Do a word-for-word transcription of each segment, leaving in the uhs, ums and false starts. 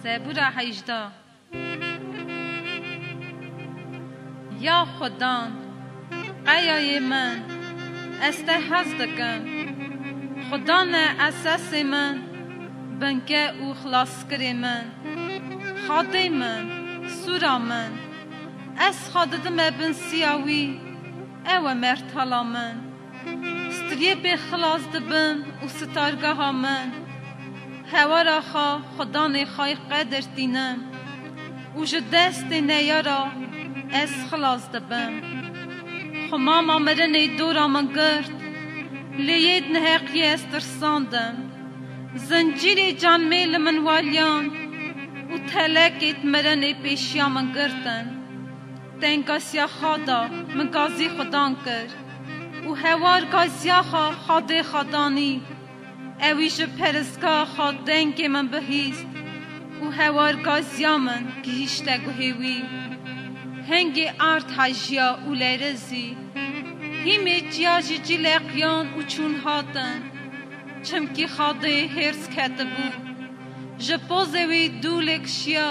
Zebûra hejdeh. Ya Xudan, qeyayê min, ez te hez dikim. Xudan e esasê min, binke û xilaskirê min. Xadê min, sûra min. Ez xwe didime bin siya wî, ew e mertala min. Striyê pê xilas dibim û sitargeha min. Hewara xwe Xudanê xwe qedir tînim û ji destê neyara ez xilas dibim. Xumama mirinê dora min girt, lê yêd neheqiyê ez tirsandim. Zincîrê canmê li min waliyan û telekêd mirinê pêşiya min girtin. Tengasiya xwe da min gazî Xudan kir û hewar gaziya xwe Xadê xwe danî. Ewî ji peristgeha xwe dengê min bihîst û hewar gaziya min gihîşte guhê wî. Hingê erd hejiya û lerizî. Hîmê çiya jî cîleqiyan û çûn hatin. Çimkî Xadê hêrs ketibû. Ji pozê wî dûlê kişiya,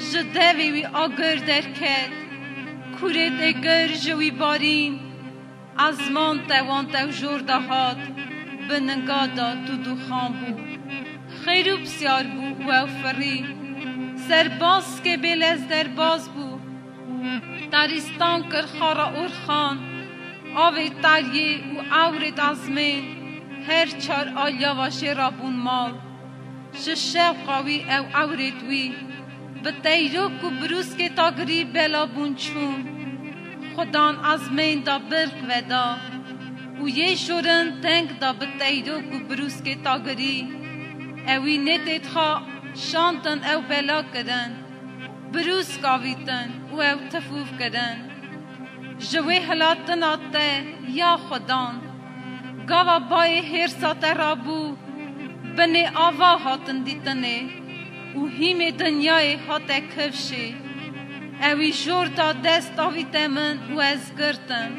ji devê wî agir derket. Kûrê têgir ji wî barîn. Ezman tewan tew jor de hat, bi ninga de tûdûxan bû. Xêr û pisyar bû û ew firî. Serbazkê bê lez derbaz bû. Tarîstan kir xara Orxan. Avê tariyê û ewrêd ezmên her çar aliya va jê rabûn mal. Ji şewqa wî ew ewrêd wî bi teyrok û birûskê tagirî bela bûn çûn. Xudan ezmên da birq veda û yê jorin deng da bi teyrok û birûskê tagirî. Ewî nêtêd xwe şandin ew bela kirin. Birûsk avîtin û ew tifûv kirin. Ji wê hilatina te ya Xudan, gava bayê hêrsa te rabû, binê ava hatin dîtinê û hîmê dinyayê hate kifşê. Ewî jor da dest avîte min û ez girtim.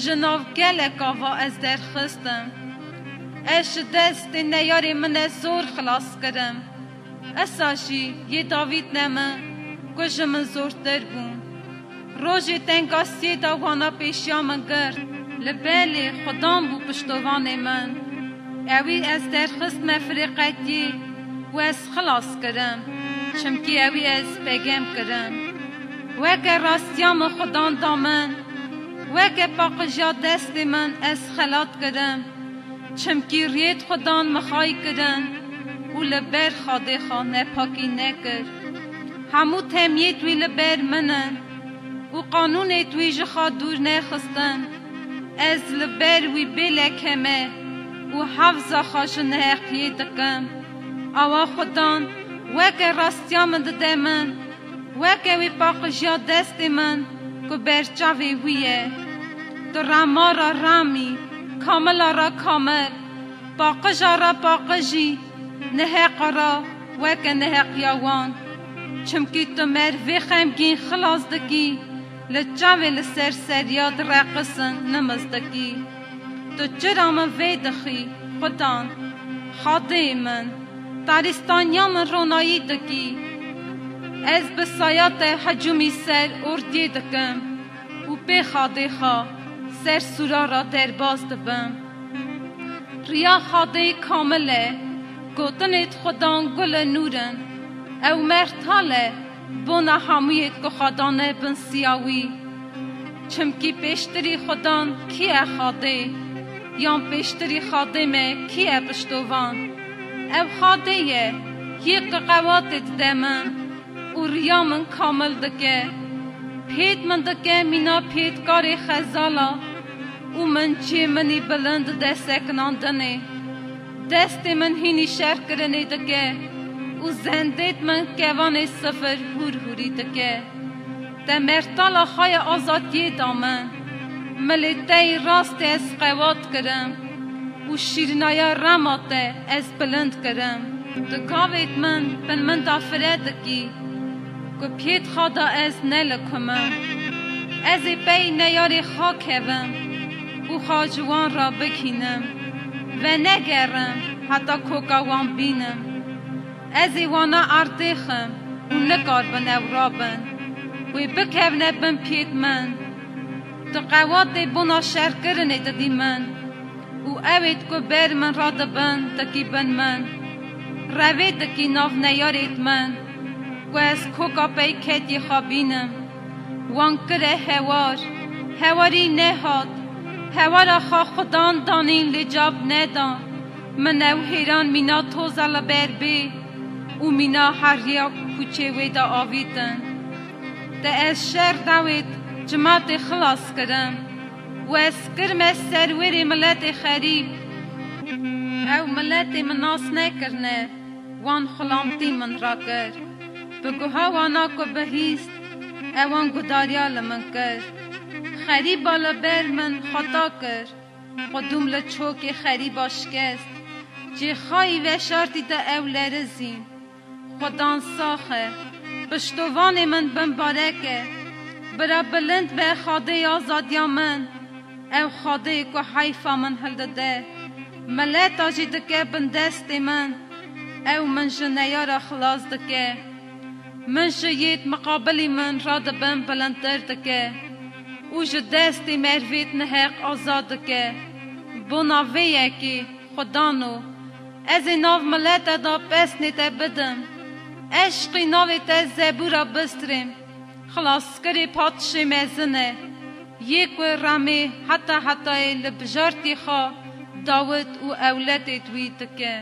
Ji nav gelek ava ez derxistim. Ez ji destê neyarê min e zor xilas kirim. Esa jî yê davîtne min ku ji min zortir bûn. Rojê tengasiyê de wana pêşiya min girt. Li belê Xudan bû piştovanê min. Ewî ez derxistme firêqetiyê û ez xilas kirim. Çimkî ewî ez pegem kirim. Weke rastiya min Xudan da min. Weke paqijiya destê min ez xelat kirim. Çimkî riyêt Xudan mixay kirin û li ber Xadê xwe nepakî nekir. Hemû temiyêt wî li ber min in û qanûnêt wî ji xwe dûr nexistin. Ez li ber wî bê lekeme û hewza xwe ji neheqiyê dikim. Awa Xudan weke rastiya min dide min. Weke wî paqijiya destê min ku ber çavê wî ye. Tu rema ra remî, kamila ra kamil, paqija ra paqijî, neheqa ra weke neheqiya wan. Çimkî tu merivê xemgîn xilas dikî, li çavê li ser seriya direqisin nimiz dikî. Tu çira min vê dixî, Xudan, Xadê min, tarîstaniya min ronayî dikî. Ez bi saya te hecûmî ser ordiyê dikim û pê Xadê xwe ser sûra re derbas dibim. Riya Xadê kamil e, gotinêd Xudan gul e nûr in, ew mertal e, bona hemûyêd ku xwe dane bin siya wî. Çimkî pêştirî Xudan kî ye Xadê? Yan pêştirî Xadê me kî ye piştovan? Ew Xadê ye, yê ku qewatê dide min û riya min kamil dike. Pêt min dike mîna pêtkarê xezala û min cihê min î bilind dide sekinandinê. Destê min hînî şerkirinê dike û zendêt min kevanê sifir hûr hûrî dike. Te mertala xwe ya azadiyê da min. Milê te yê rastê ez qewat kirim û şîrinaya rema te ez bilind kirim. Tu gavêt min bin min da fire dikî, ku pêt xwe da ez nelikumim. Ez ê pey neyarê xwe kevim û xwe ji wan re bigihînim. Venegerim heta koka wan bînim. Ez ê wana erdêxim û nikaribin ew rabin. Wê bikevne bin piyêt min. Tu qewatê bona şerkirinê didî min. Û ew êd ku ber min radibin dikî bin min. Revê dikî nav neyarêd min. Ku ez koka peyketiyê xwe bînim. Wan kire hewar. Hewarî nehat. Hewara xwe xudan danîn lê cab neda. Min ew hêran mîna toza li ber bê û mîna heriya kuçê wê de avîtin. Te ez şer dawêt cimatê xilas kirim. Û ez kirme serwerê miletê xerîb. Ew miletê min nas nekirine, wan xulamtî min rakir. Bi guha wana ku bihîst, ewan gudarîya li min kir. Xerîba li ber min xeta kir. Xwedûm li çokê xerîba şikest. Cêxayî veşartî de ew lerizîn. Xudan sax e. Piştovanê min bimbarek e. Bira bilind be xadê azadiya min. Ew xadê ku heyfa min hildide. Mileta jî dike bin destê min. Ew min ji neyara xilas dike. Min ji yêd miqabilî min radibin bilindtir dike û ji destê mervêd niheq azad dike. Bona vê yekê, Xwedano, ez ê nav milete de pesnê te bidim. Eşqî navê te zebûra bistrêm. Xilaskirê patişê mezin e. Yê ku remê heta hetayê li bijartî xwe Dawid û ewletêd wî dike.